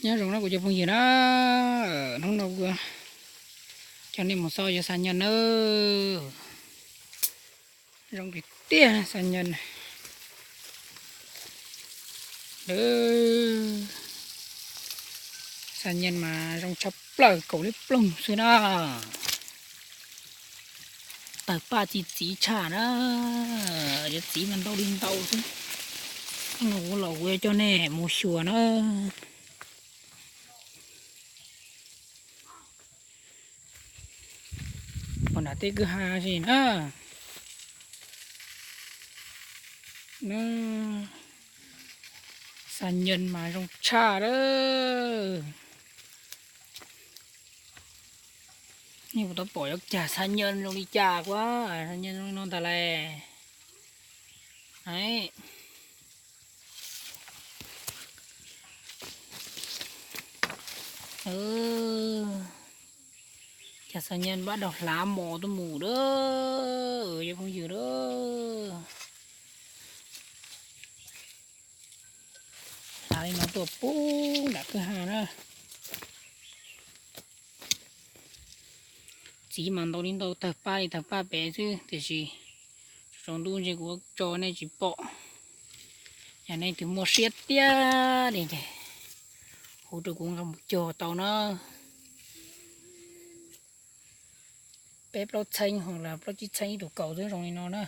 Nyob zoo na kuv cov phooj ywg na, hnub no kuv coj nej mus xauj cov xas nyas na. Zoo tiag tiag xas nyas. Xas nyas mas zoo tshaj plaws, kaus liab ploog xwb na. Tawg paj txi txiv tshaj na, yuav txiv mas ntau li ntau xwb. Hnub no kuv los kuv yuav coj nej mus xyuas na. Pom nram tej kwj ha si na. Xas nyas mas zoo tshaj lawm. Nej puas tau pom cov cag xas nyas zoo li cas kuv, xas nyas zoo li no ntag lauj. Cag xas nyas npab dog hlav mos tuaj mus lawm cov phooj ywg lawm. Hlav li no tuaj pub nram kwj ha na. Txiv mas ntau li ntau, tawg paj li tawg paj pem xwb, tiam sis tsaus ntuj ntshe kuv tso nej tsis pom. Yog nej twg muaj siab tiag li ces hu rau kuv nqa mus cog tau na. Peb plaub txheeb ho los plaub tsib txheeb ib tug kaus twb zoo li no na.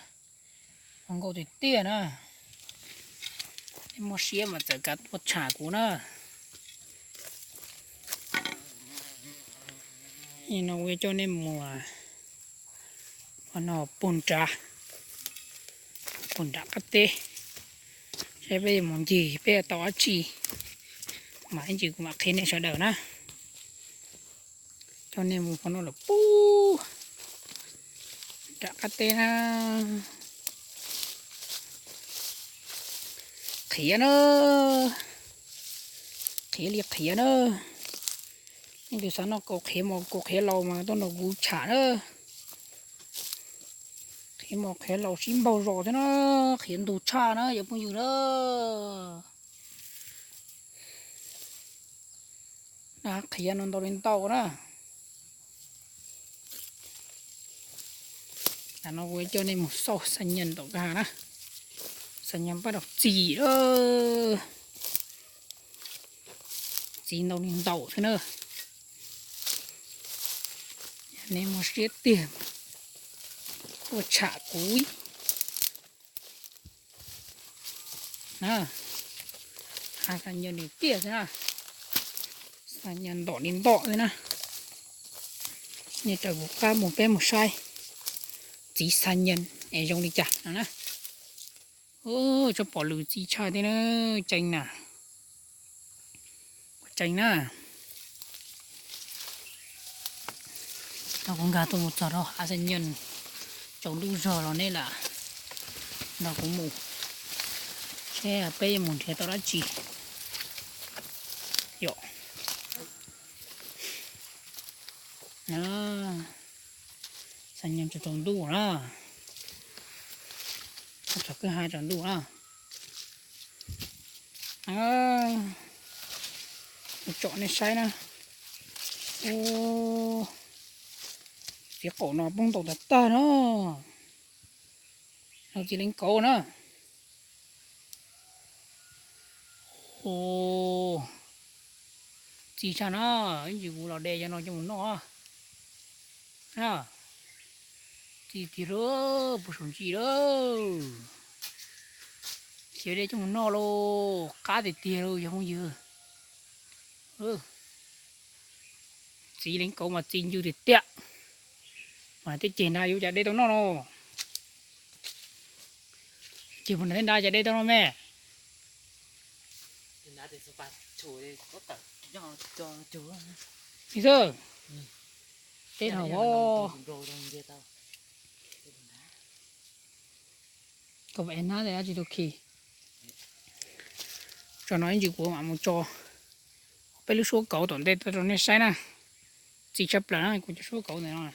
Zoo nkauj tiag tiag na. Nej muaj siab mas txawm kav tuaj tsham kuv na. No kuv yuav coj nej mus no puag nrad, puag nram qab teb, saib peb yuav mus ncig peb yuav tau dab tsi, mas ib ntsis kuv mam qhia nej sawv daws na. Coj nej mus qhov no lawm pub nram qab teb na. Qhiav na, qhiav li qhiav na. Nej tus xav noj kaus qhiav mos kaus qhiav laus mas tuaj nrog kuv tsham na. Qhiav mos qhiav laus sib npaug zos thiab na, qhiav ntug tshaj na cov phooj ywg na. Qhiav no ntau li ntau na. Tam no kuv coj nej mus xauj xas nyas tom kwj ha na. Xas nyas npab dog txi, txiv ntau li ntau thiab na. Nej muaj siab tiag tuaj tsham kuv na. Ha xas nyas nws tiaj xwb na. Xas nyas ntom li ntom xwb na. Nej raws kuv qab mus peb mus saib txiv xas nyas es zoo li cas no na. Tsob pom lws txi tshaj thiab na, ceev na. Kuv tseev na. Tau kuv nkag tuaj mus txog rau hav xas nyas, tsaus ntuj zog los nej lam nrog kuv mus seb peb yuav mus nrhiav tau dab tsi. Yom, xas nyas tsaus ntuj na, txog kwj ha tsaus ntuj na. Kuv tsom nej saib na. Ub, txiv qaum no poob ntau tag tag no. No txiv leej kauv na. Ub, txi tshaj na, ib ntsis kuv los de cov no coj mus noj. Txi tiag lauj, puag saum ntsis lawm. Ces de coj mus noj lauj, qab tiag tiag lauj cov phooj ywg. Txiv leej kauv mas txi ncw tiag tiag. Mas tej ceg nrad yuav cas de tau noj no. Ceg puag nrad tej nrad cas de tau no me. Xwb, tej no. Koj es hnab dab tsi tau khi. Tso no ib ntsis kuv mam mus tso peb lub suab kauv tom ntej tuaj rau nej saib na. Txi tshaj plaws na kuv cov suab kauv ntawm no.